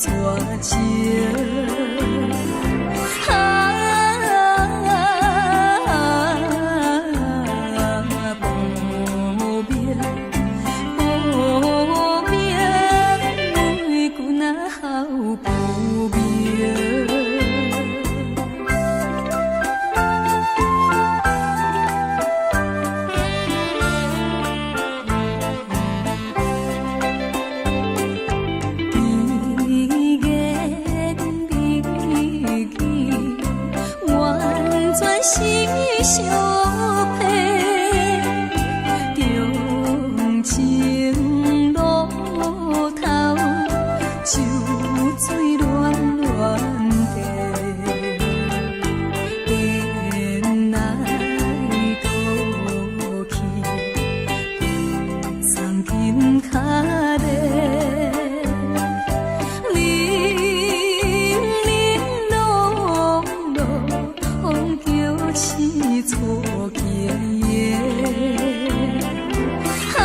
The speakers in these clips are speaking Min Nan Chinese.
絕情。啊，無眠無眠，玫瑰若好不眠。甜言蜜語，完全是相騙。長情路頭，酒醉亂亂地，顛來倒去，送金跤咧。零零落落，叫死錯經營。啊，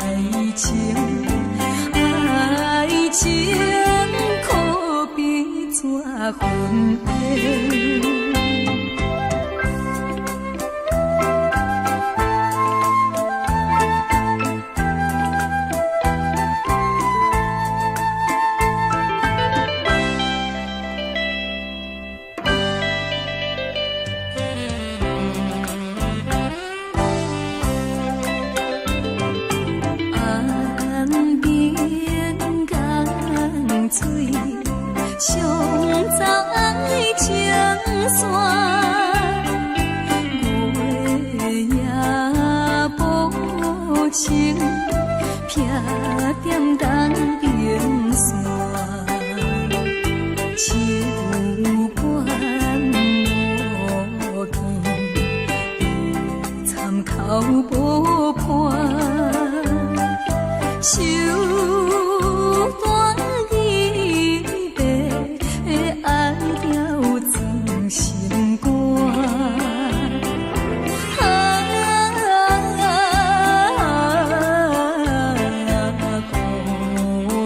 愛情，愛情可比紙雲煙。岸邊江水，送走愛情線。月夜無情，避踮東平線。秋官無見，參口無伴。手段伊白，愛了裝心肝。啊，孤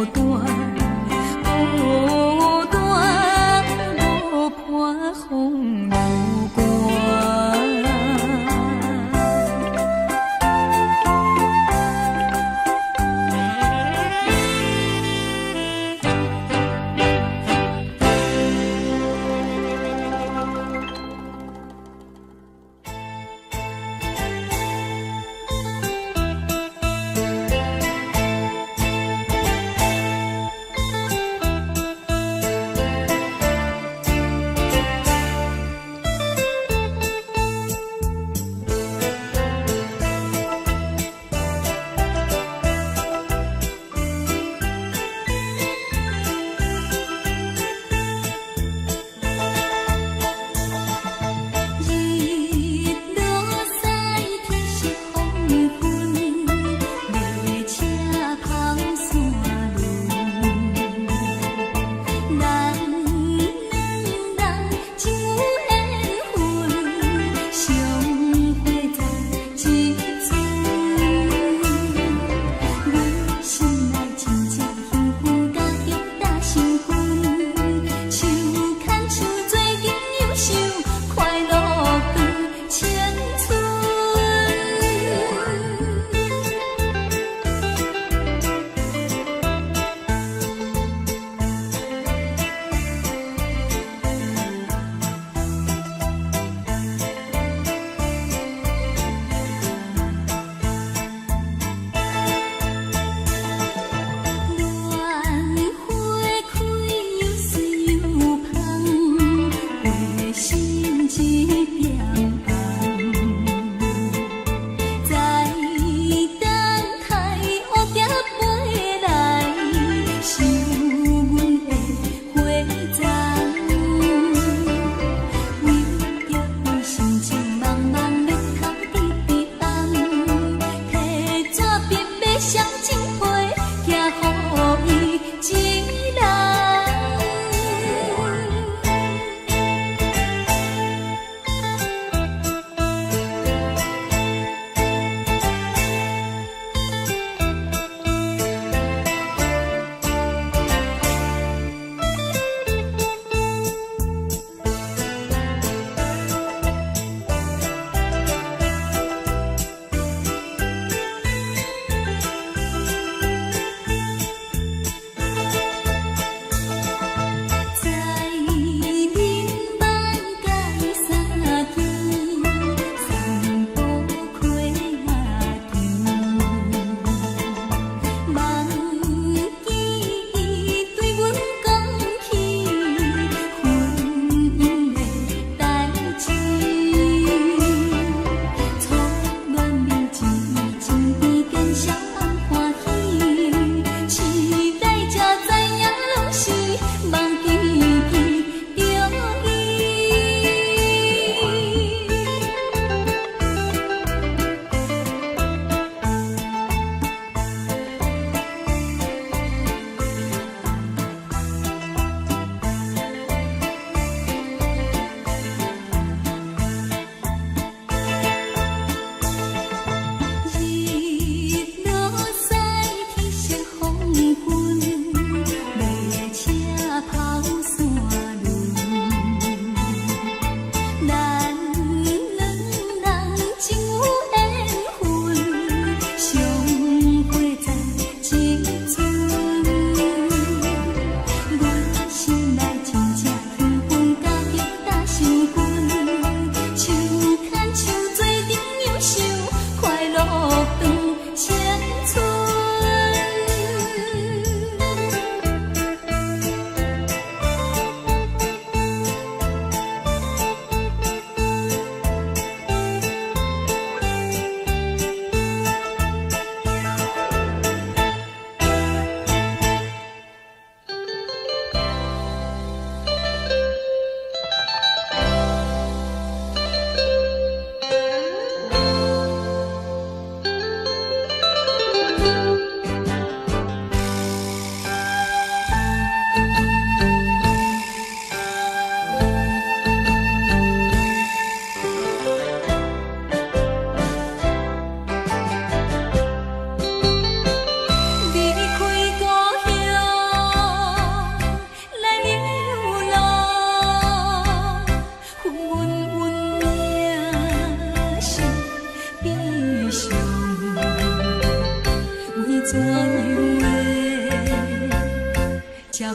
才風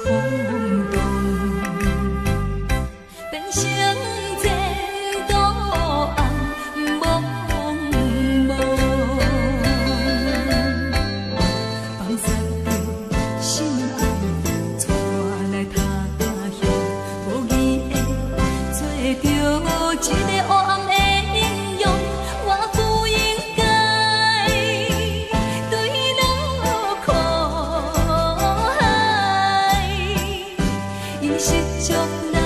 動，變成前途暗濛濛。放殺著心愛，帶我來讀歌戲，無義的做著這个黑暗的英雄，我不應該墜落苦海，以失足來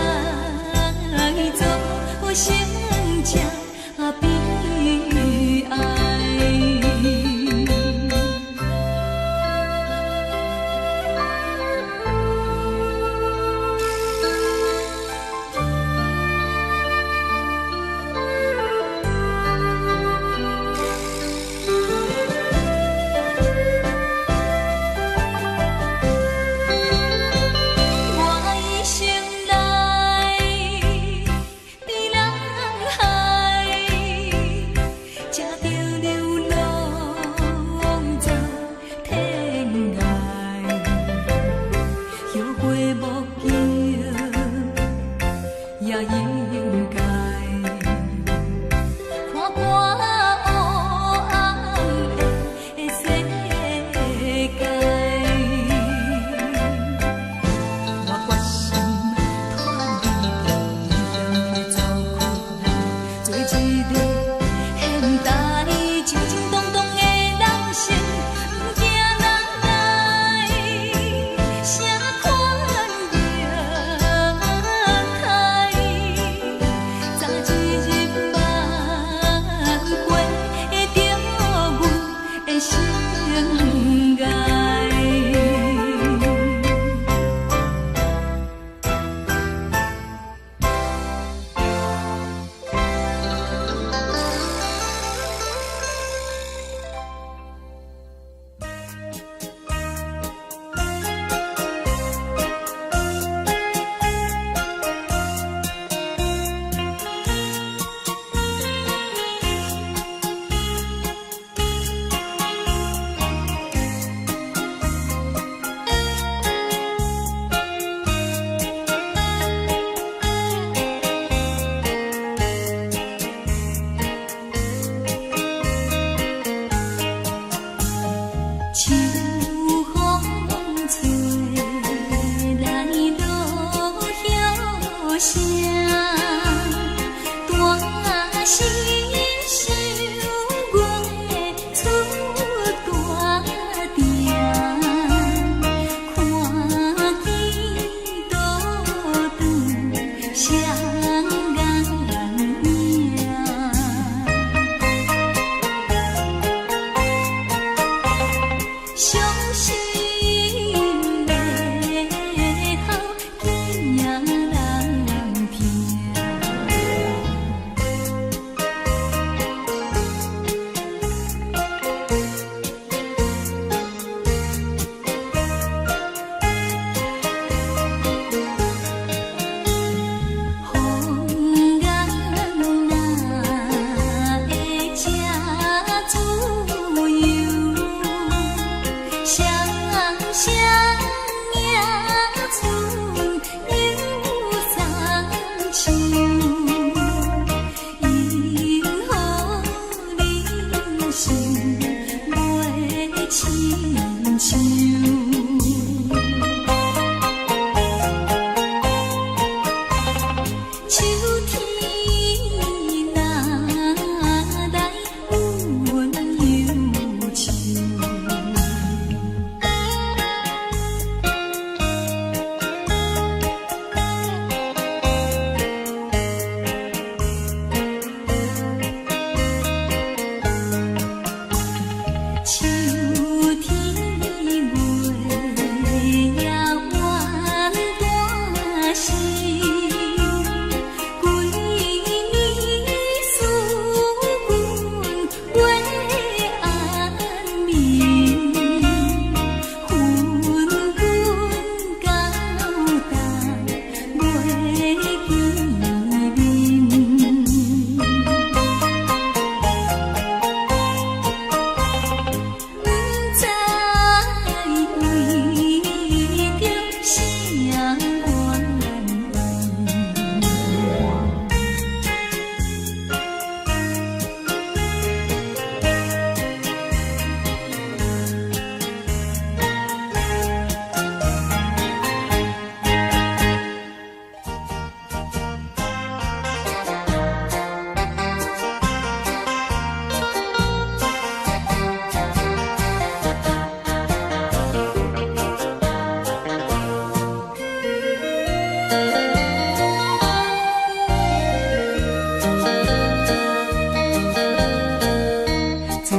自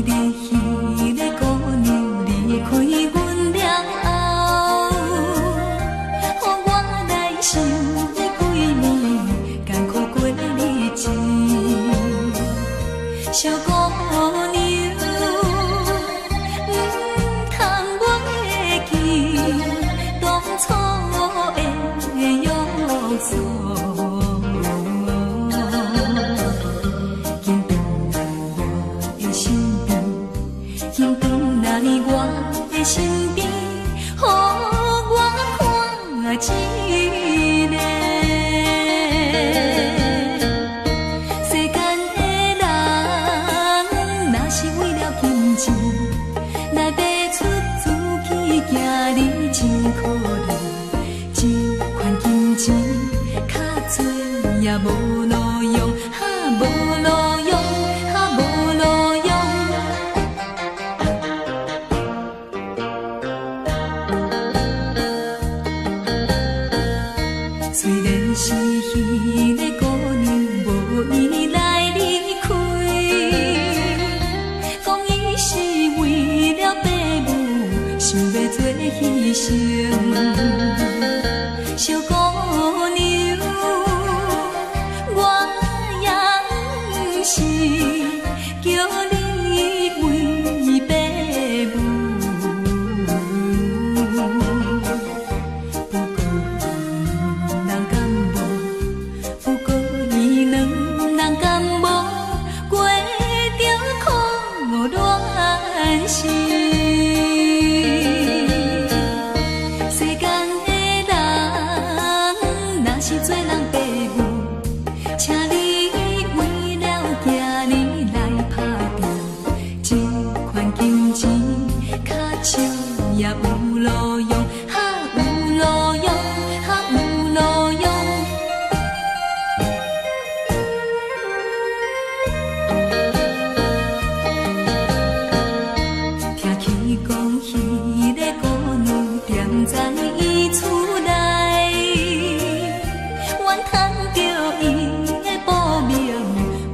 彼个姑娘离開阮了後，予我來想欲幾暝艱苦過日子。小姑娘，毋通袂記當初的約束。緊轉來我的身邊，緊轉來我的身邊，予我看一下。世間的人，若是為了金錢來賣出自己囝兒，真可憐。這款金錢較濟也無路用，哈無路用，哈無路用。雖然是彼个姑娘無意來離開，講伊是為了爸母，想欲做犧牲。小姑娘，我也毋是叫你為爸母，不過伊兩人敢無？不過伊兩人敢無過著苦戀心？世間的人，若是做人爸母，請你為了囝兒來打拼，這款金錢較少也有路用，哈有路用，哈有路用。聽起講，彼个姑娘踮在伊厝內，怨嘆著伊的薄命，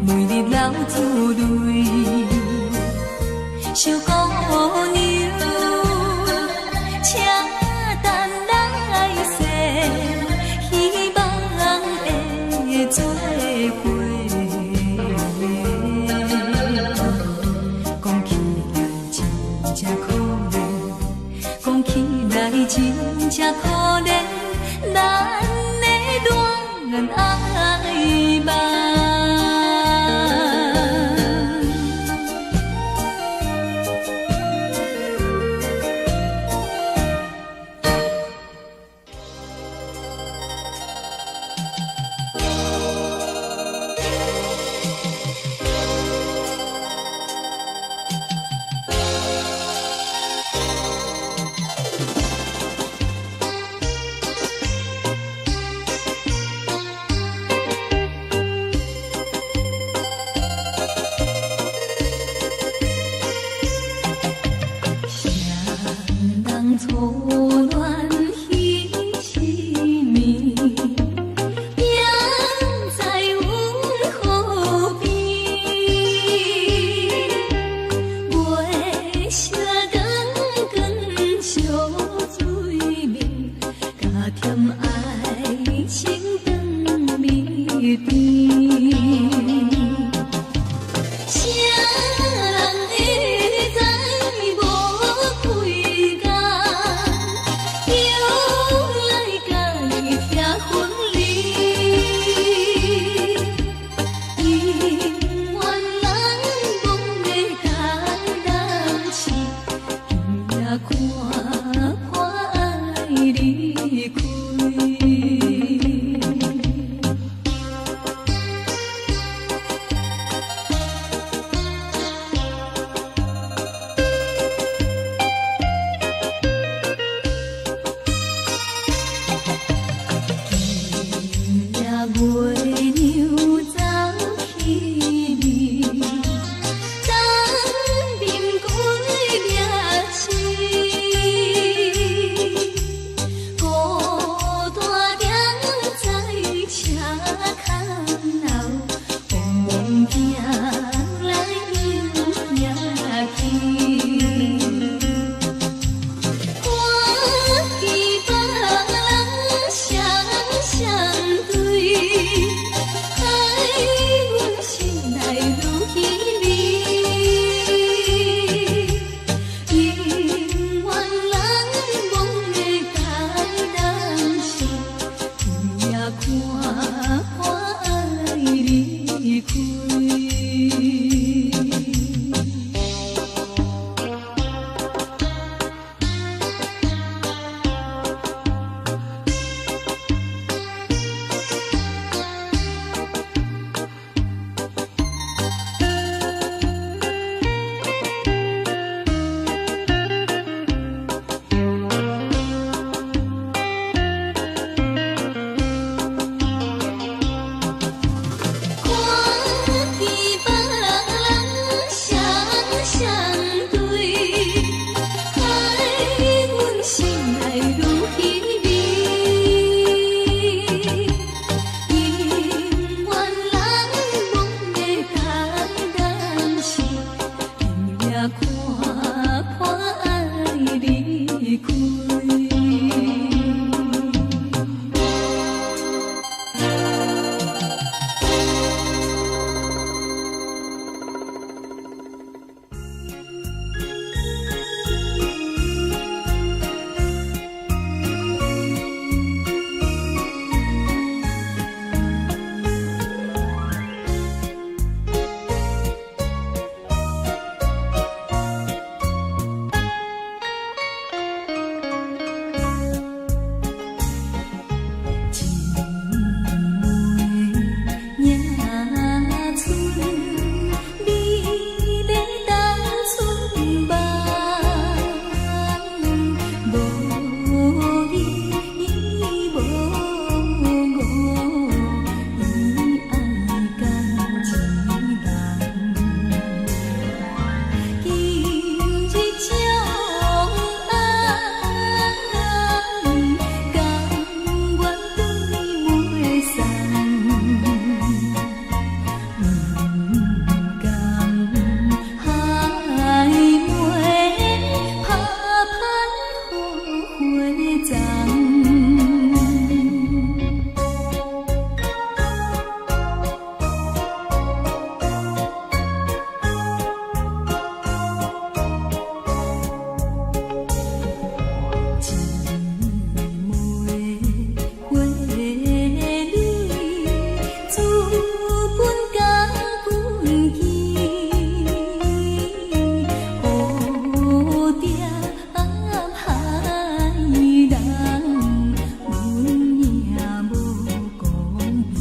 每日流珠淚。小姑娘，請等來世，希望會做伙。講起來真正可憐，講起來真正可憐，咱的戀愛夢。人初戀彼一暝，行在阮河邊，月色光光相對面，加添愛情長蜜甜。誰人會知無幾工，又來共伊拆分離？姻緣人罔欲共人試，今夜看破愛離開。今夜月娘走起味，東面歸命死，孤單送。一枚花蕊，自本甲阮见，蝴蝶害人，阮影無講邊。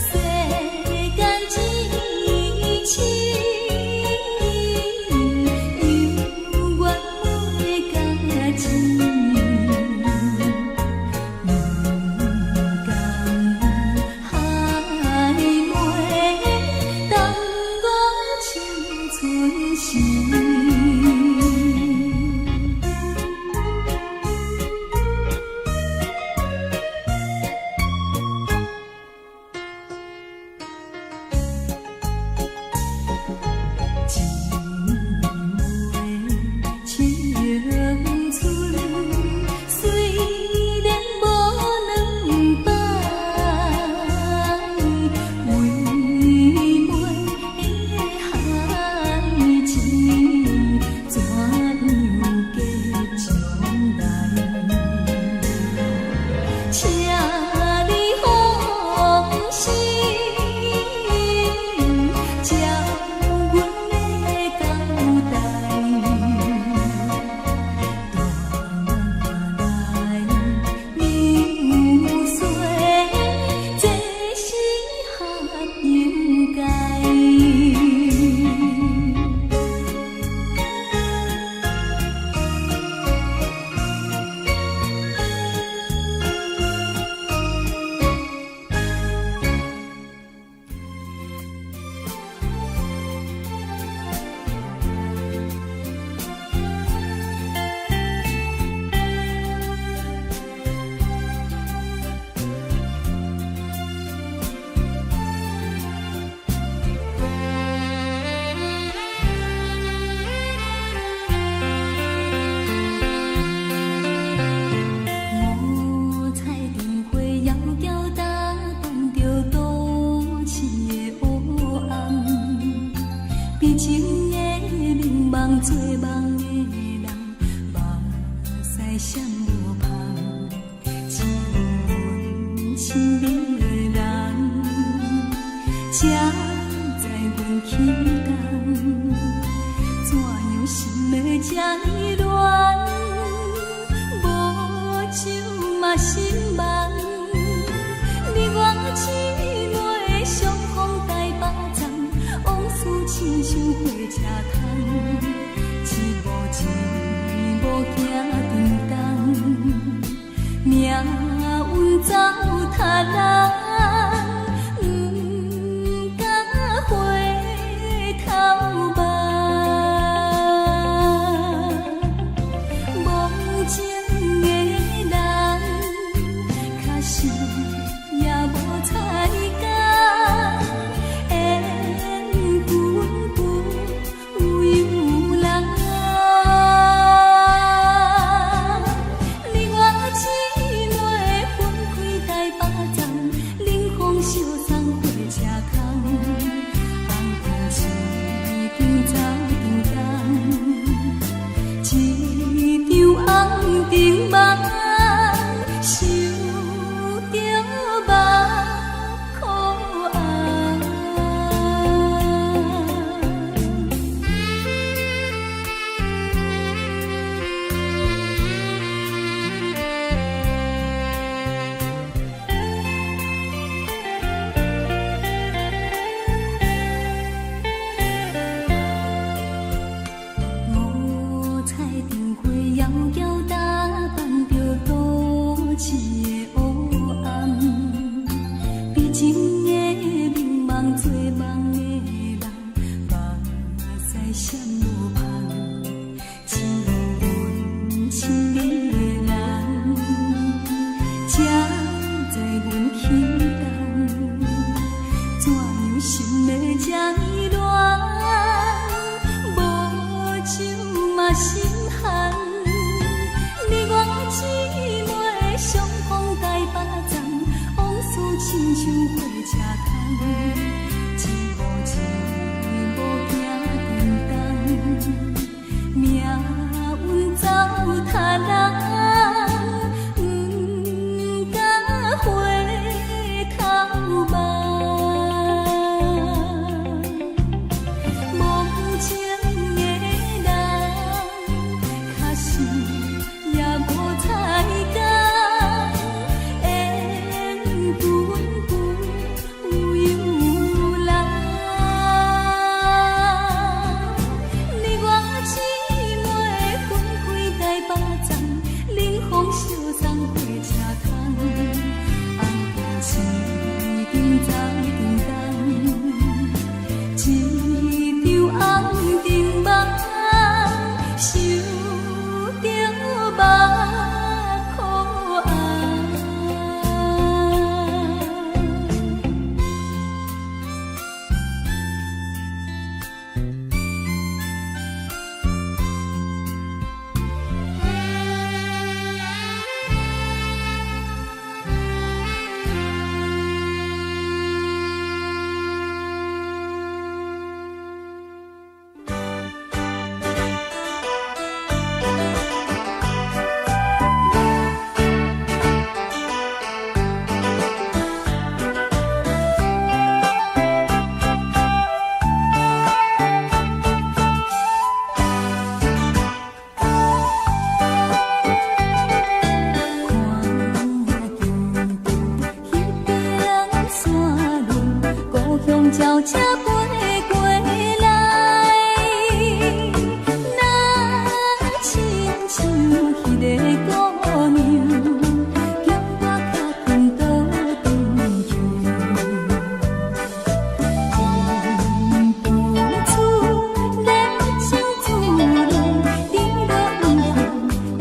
世間之情，猶原袂甲錢，不甘害袂耽誤青春時。一枚青春，雖然無兩擺，為袂害錢，怎樣計將來？請你放心，照阮的交代，帶來流水，這是合應該。五彩燈火遙遙打扮著都市的黑暗，悲情的眠夢做夢的人，目屎閃無芳，只有阮身邊的人，才知阮起工，怎樣心會這呢亂？無酒嘛心茫，你我姊妹相逢台北站，往事親像火車窗，一步一步行長冬，命運糟蹋人，不敢回頭望。無情的人，確實也無彩工，緣分不由人。你我姊妹分開台北站，冷風相送火車窗，紅燈已經走長冬，一場紅燈夢，想著目眶紅。五彩燈火遙遙打扮著鳥車飛過來，若親像彼个姑娘，叫我較緊倒轉去。忍不住連心珠淚，滴落毋的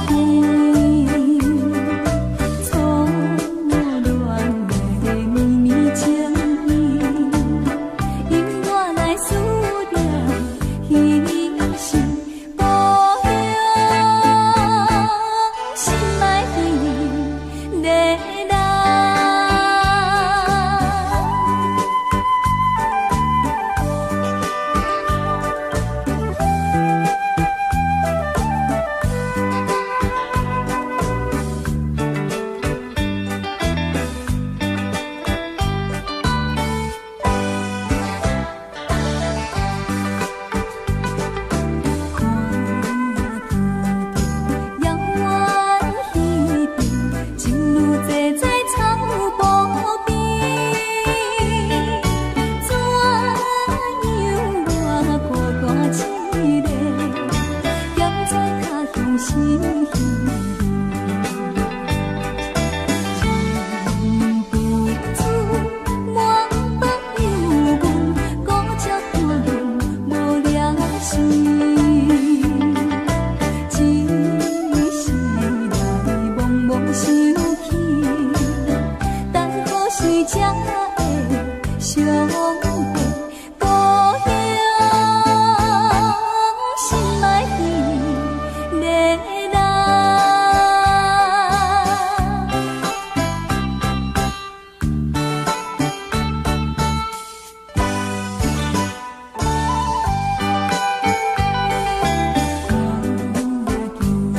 雨滴。初戀的綿綿情意，引我來思念彼時故鄉，心愛彼个人。看見遙遠彼邊，情侶坐在草埔邊，怎樣我孤單一个，踮在他鄉心稀微。忍不住滿腹憂闷，孤寂孤单無良心，只是來茫茫想起，等何時才會相會故鄉，心愛彼个人。看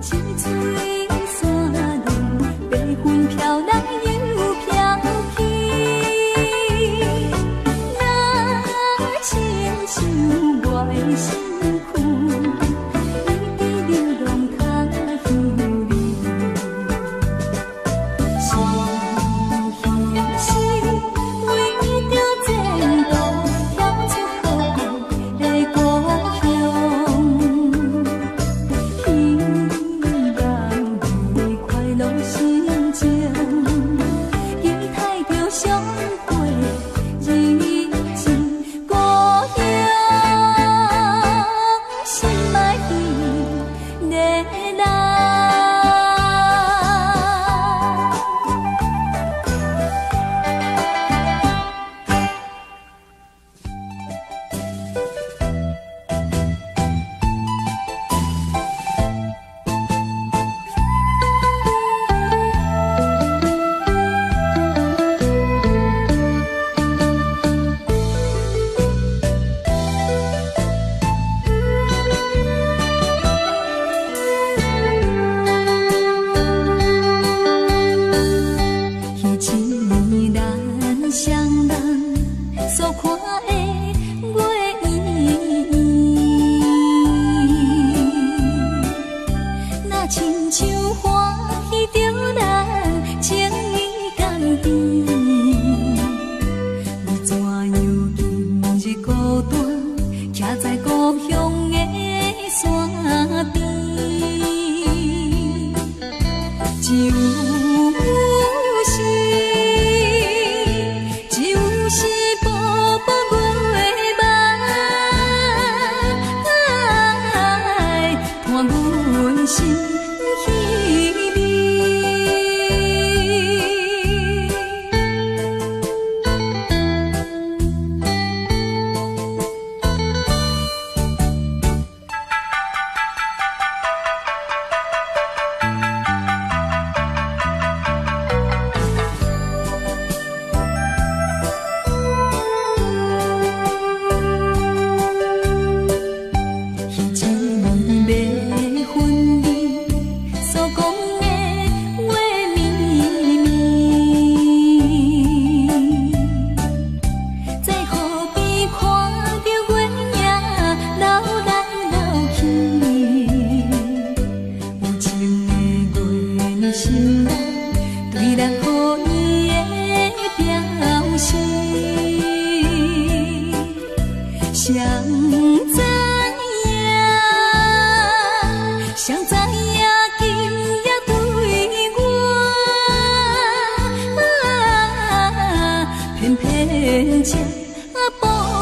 見清水山路，白雲飄來又飄去，若親像我的身軀，一直流浪他鄉里。是彼時為著前途，跳出可愛的故鄉，希望的快樂心情，期待著相會日子，故鄉心愛彼个人。彼一暝咱雙人所看的月圓圓，若親像歡喜著咱情意甘甜，你怎樣今日孤單，徛在故鄉的山邊？只有是，只有是薄薄月霾，伴阮心稀微。彼一暝欲分離，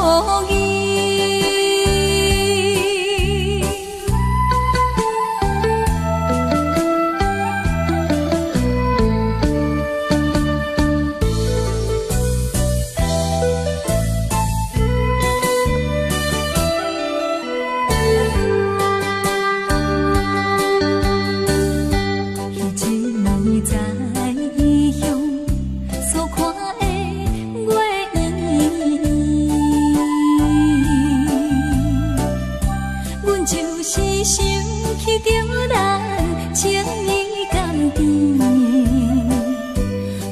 無義。彼一暝在異鄉所看的月圓，阮就是想起著咱情意甘甜，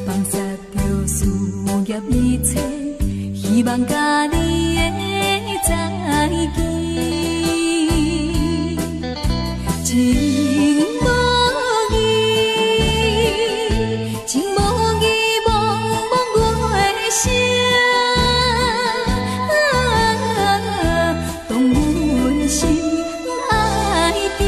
放殺著事業一切，希望佮你的再見。情無義，情無義，茫茫月聲，動阮心愛甜。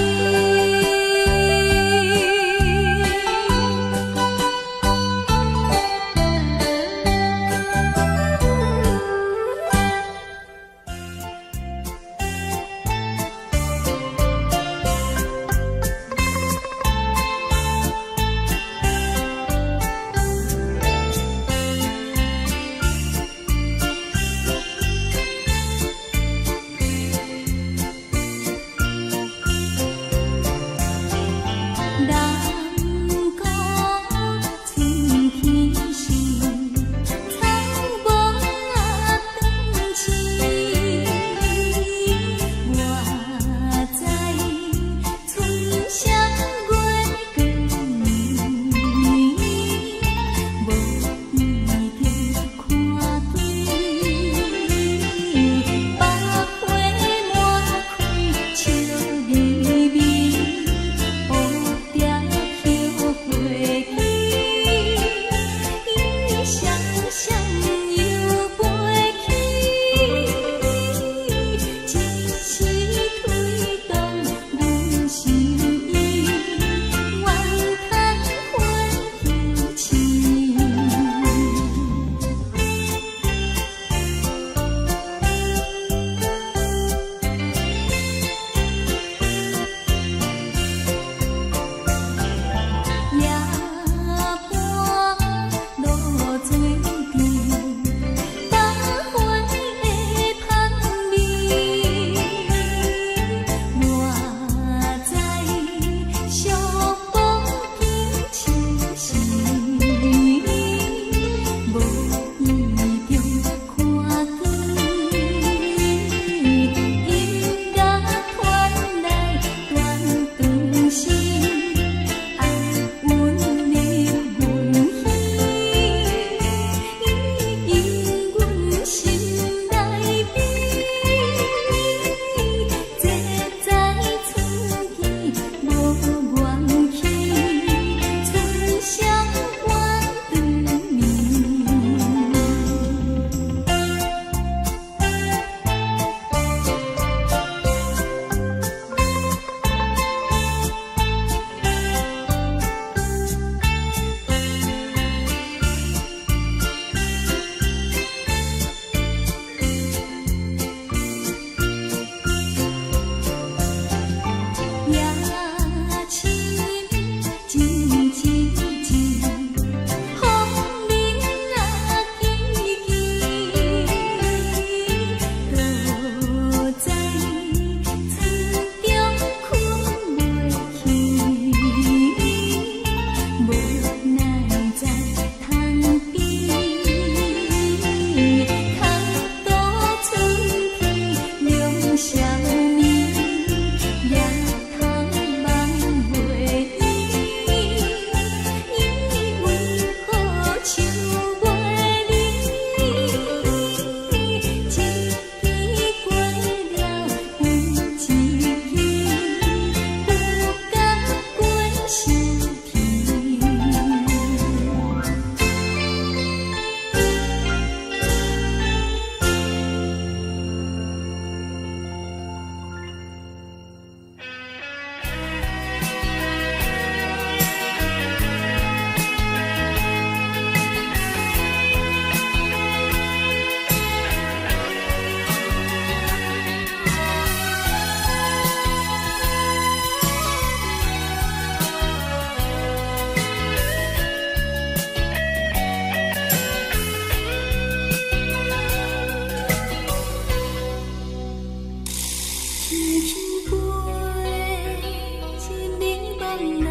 內，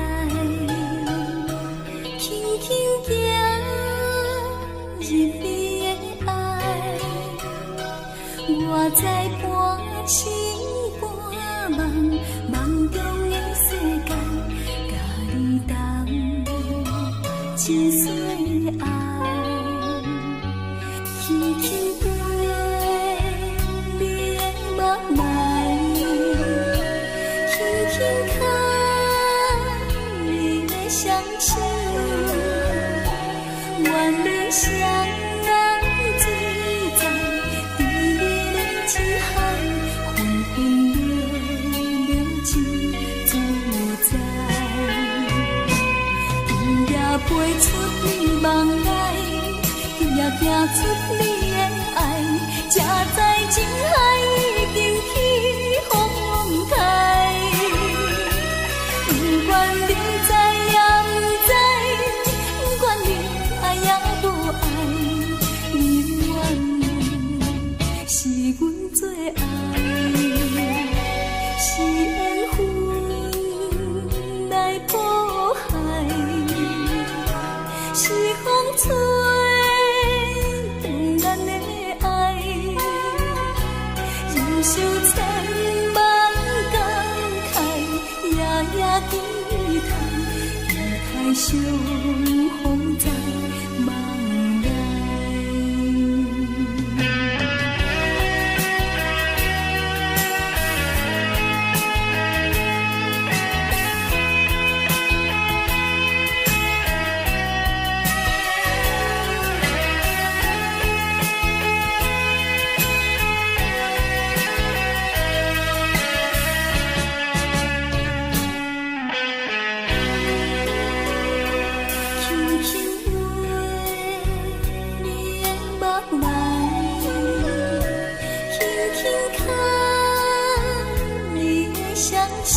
輕輕行入你的愛，我知半醒半夢，夢中的世界，佮你同真相愛，輕輕飛你的夢內，輕輕牽你的雙手，願你雙人醉在甜蜜的情海，分分秒秒真自在。今夜飛出你夢內，今夜行出你的愛，才知情海已經起風台。不管你知抑毋知，不管你愛抑無愛，你永遠是阮最愛，是緣分來譜海，是風吹斷咱的愛，忍受千萬感慨，夜夜期待，期待相逢在夢內。輕輕飛你的夢內，輕輕牽你的雙手，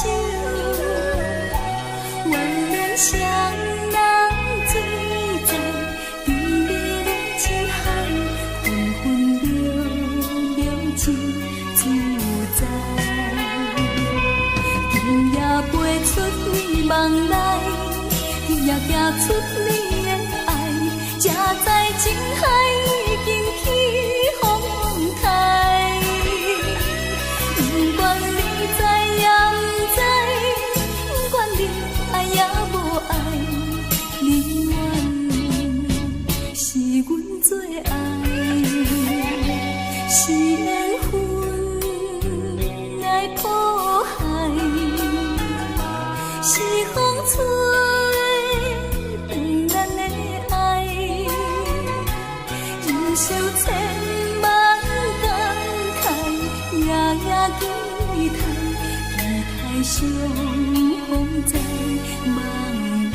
願咱雙人醉在甜蜜的情海，分分秒秒真自在。今夜飛出你夢內，今夜行出你的愛，才知情海已經起風台。不管你知抑毋知，不管你愛抑無愛，你永遠是阮最愛，是緣分來譜海，是風吹斷咱的愛，忍受千萬感慨，夜夜期待，期待相逢在夢內。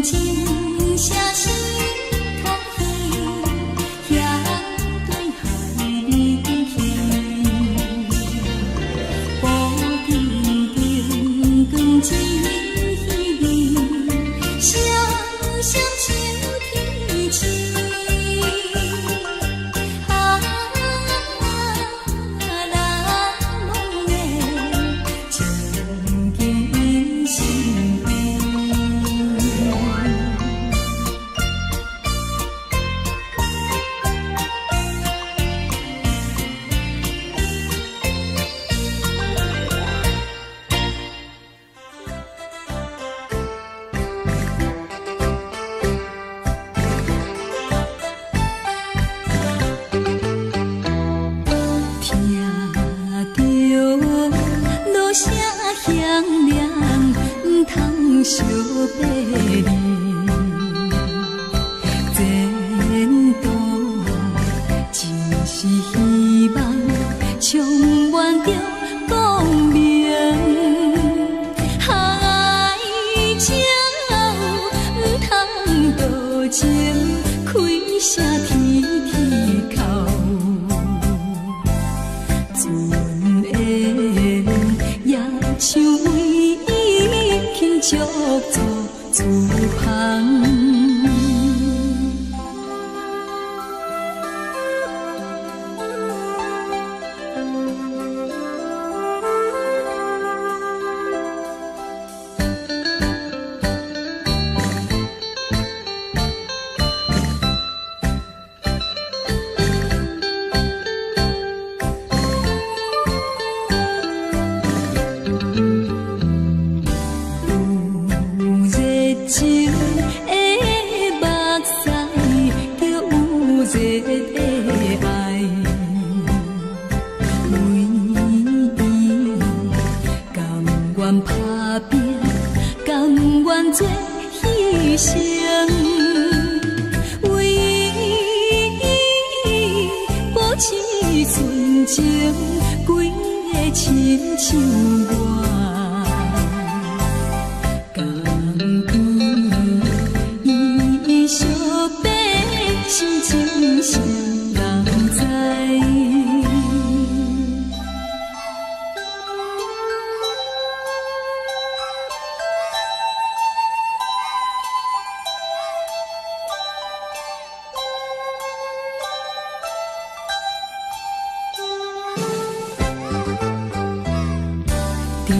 情寫心頭耳，向對海裡去。布景燈光真稀微，閃閃像天星。啊，難忘的情景印心邊。聽著鑼聲響亮，毋通相別離。前途真是希望，充滿著光明。愛情毋通多情，開聲天天哭。船緣也像為伊輕足做厝旁。有熱情的目屎，就有熱的愛。為伊甘願打拼，甘願做犧牲。為伊保持純情，規个親像我。甘伊伊相爬，心情誰人知？踮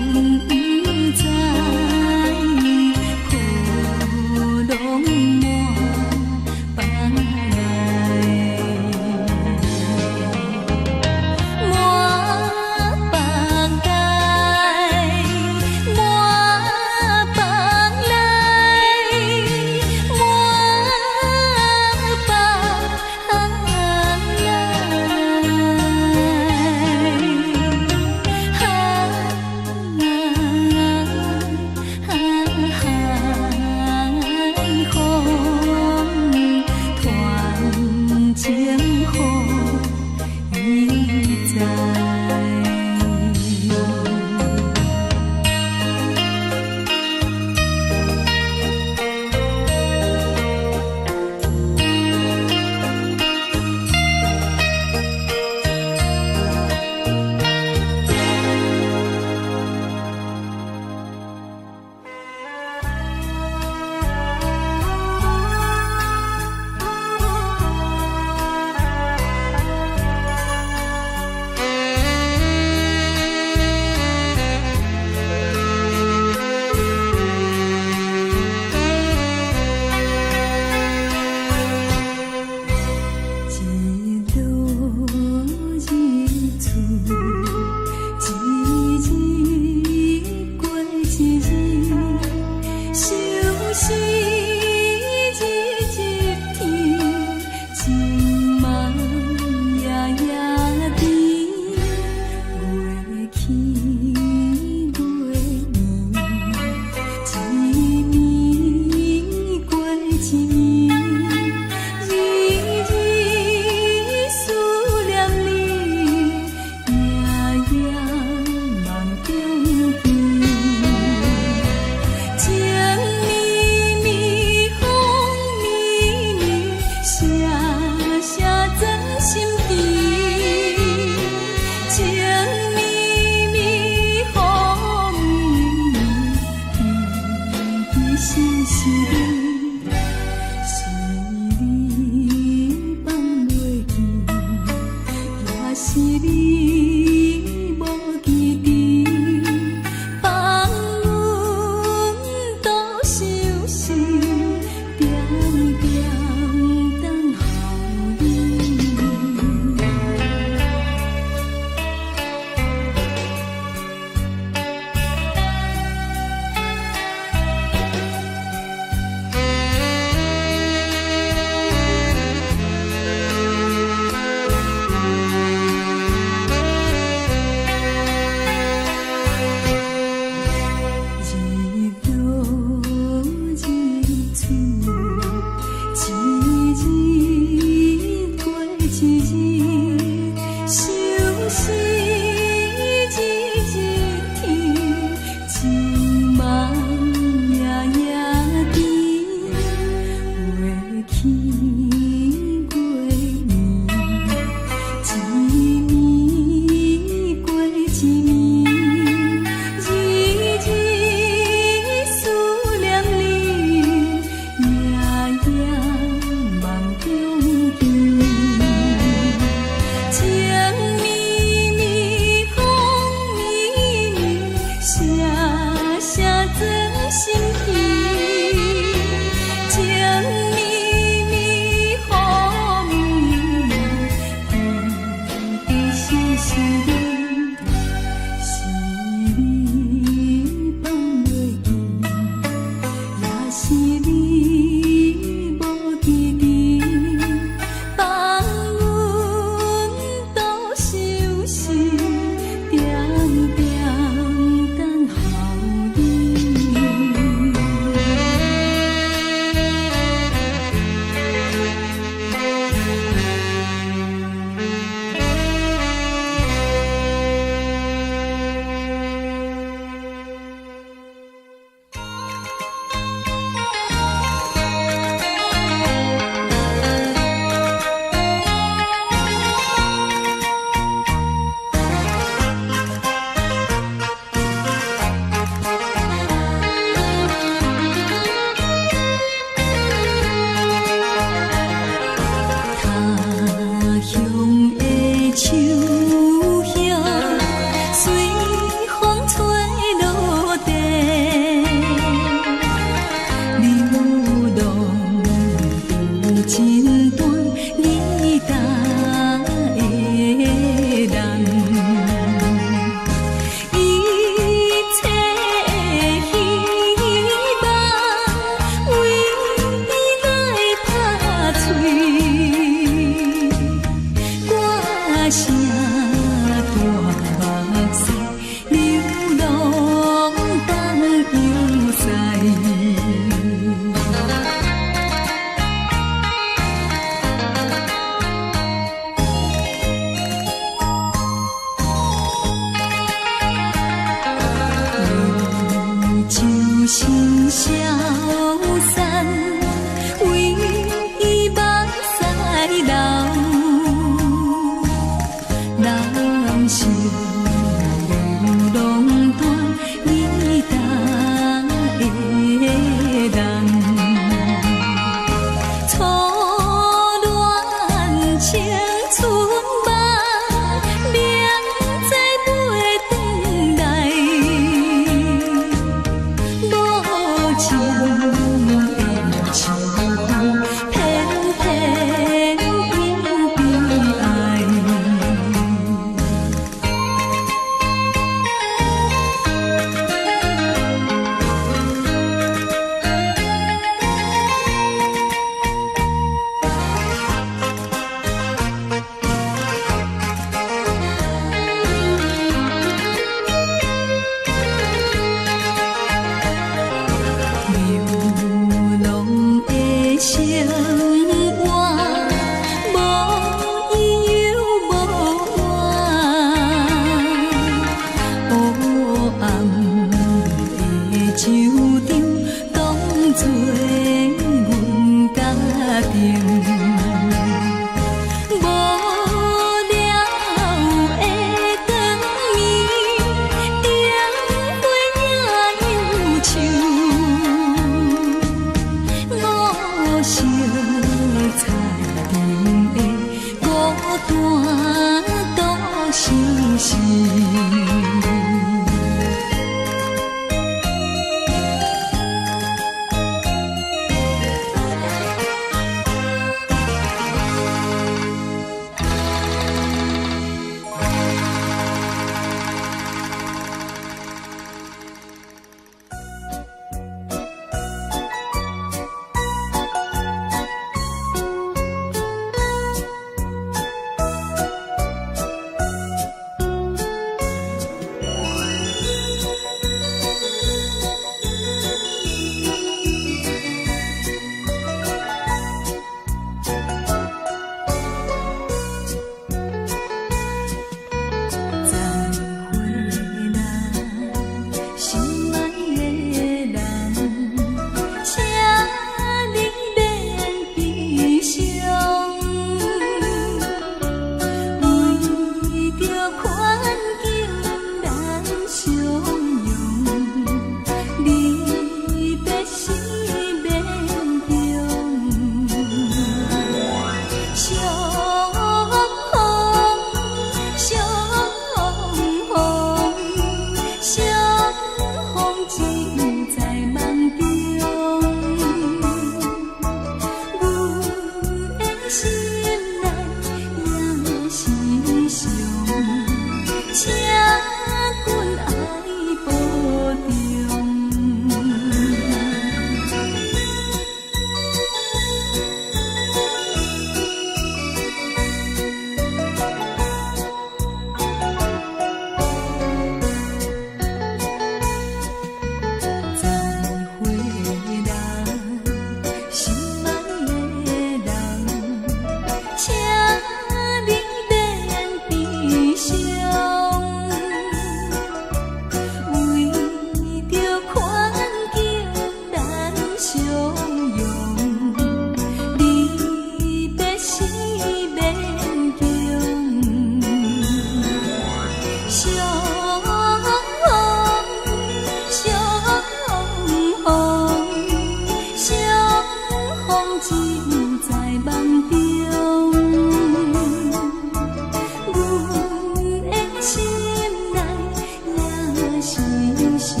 身上，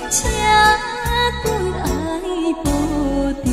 請君愛保重。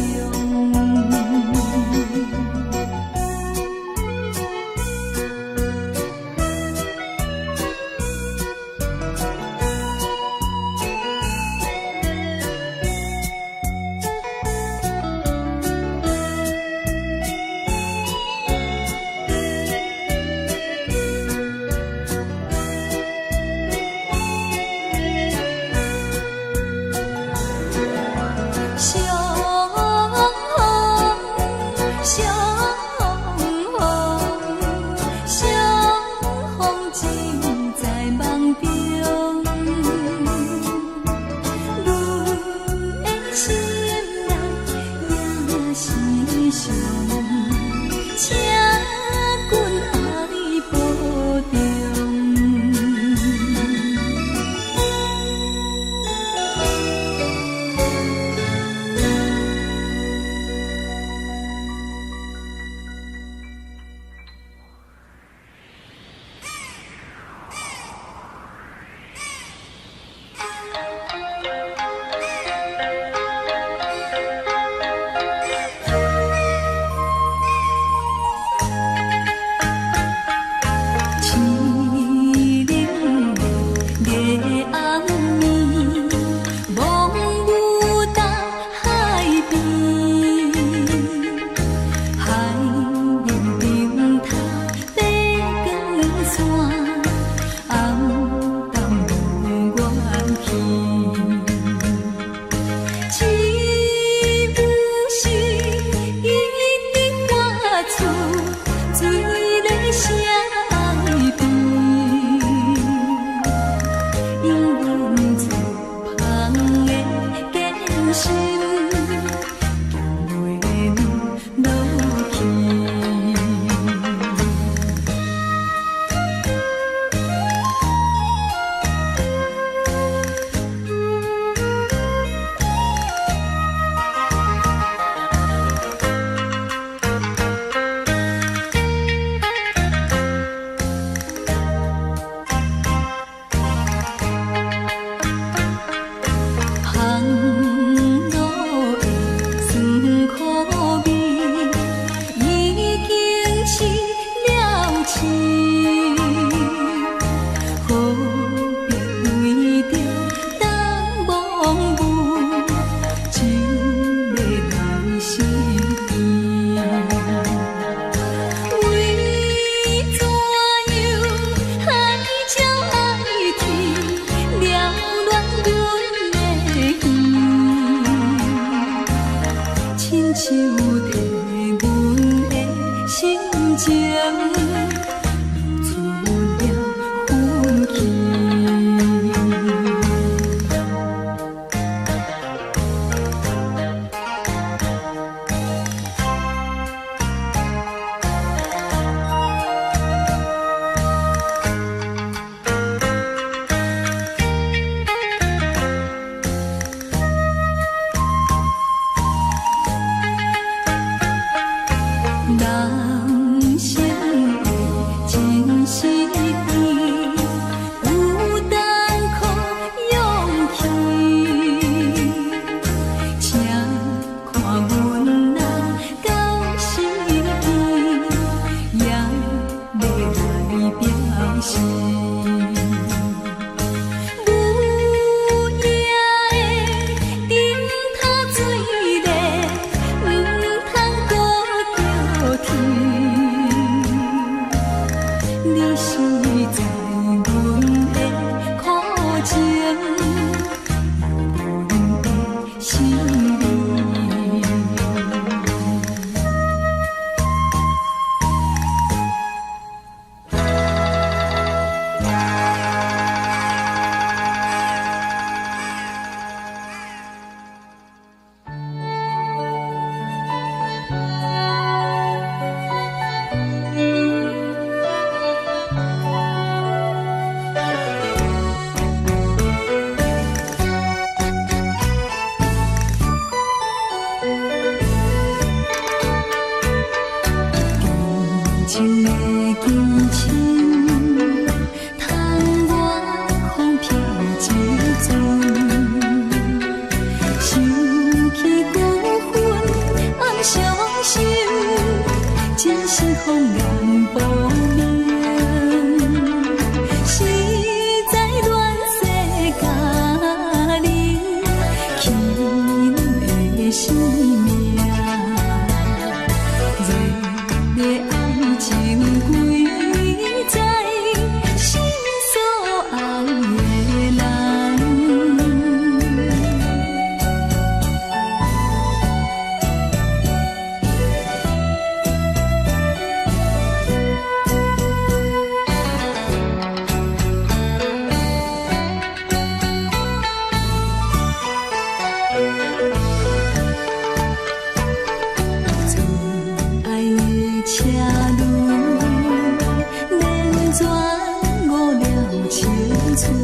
春，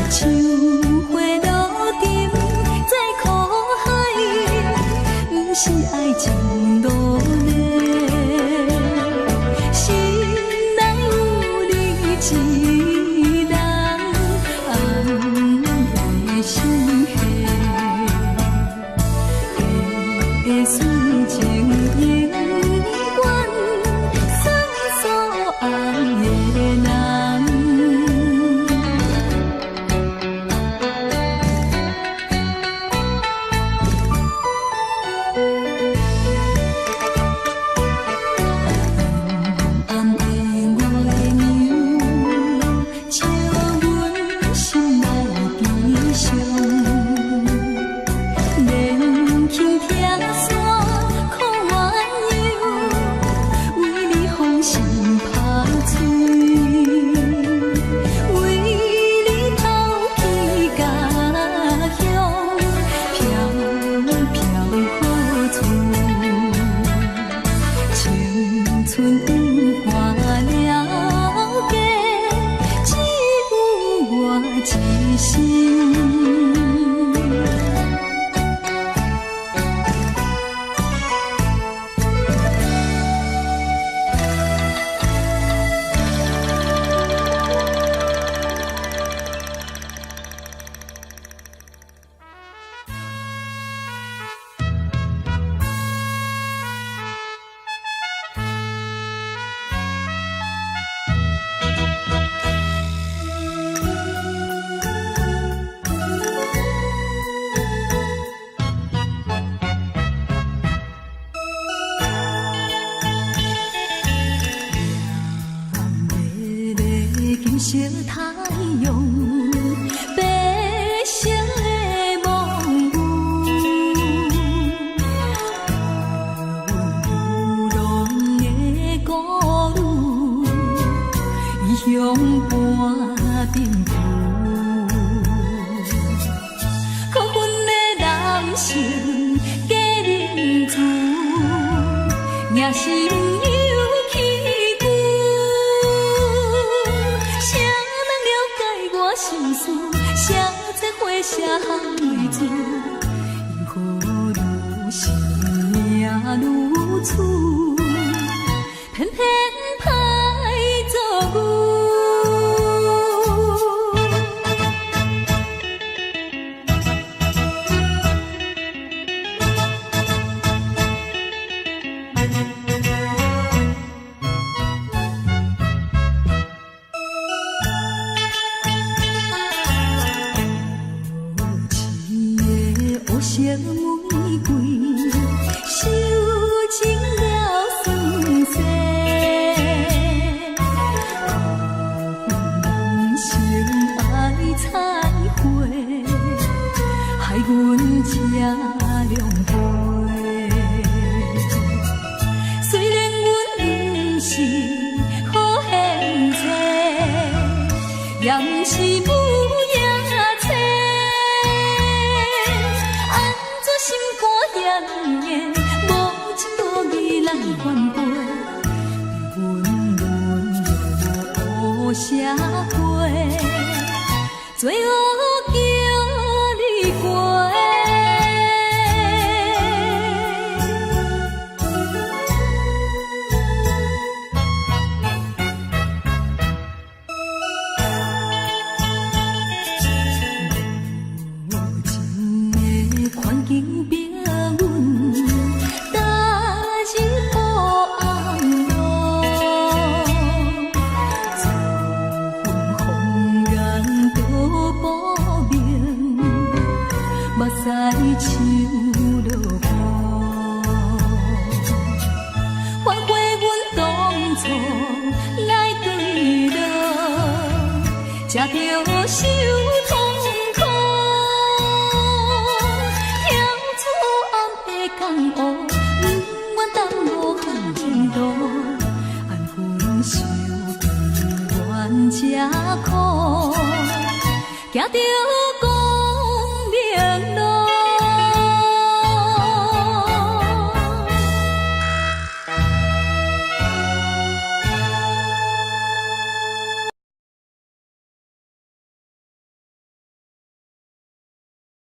像花落沉在苦海，毋是愛情落淚，心內有你一人，暗夜心黑，的純情永遠送所愛的人。暗的月娘，照阮心內悲傷，連輕拆山苦鸳鸯，為你風心拍碎，為你拋棄家鄉，飄飄何處？青春換了家，只有我一身。艷麗的金色太陽，白色的夢霧，阮流浪的孤女，異鄉伴貧富。可恨的男性假仁慈，硬心有起久。誰人了解我心事？誰在花誰行淚珠？因何如生命如此，偏偏歹做牛。無情的烏色玫瑰，受盡了酸澀。予阮人生愛彩花，害阮這狼狽。雖然阮毋是好獻祭，也毋是母夜妻，按怎心肝遐硬，無情無義來反背，阮淪落烏社會，做烏叫你過。無情的環境逼阮踏入黑暗路，自阮風眼都薄命，目屎像落雨。反悔阮當初來墜落，才著受痛苦。跳出黑暗的江湖，不願耽誤前途，安分守己願這苦，行著孤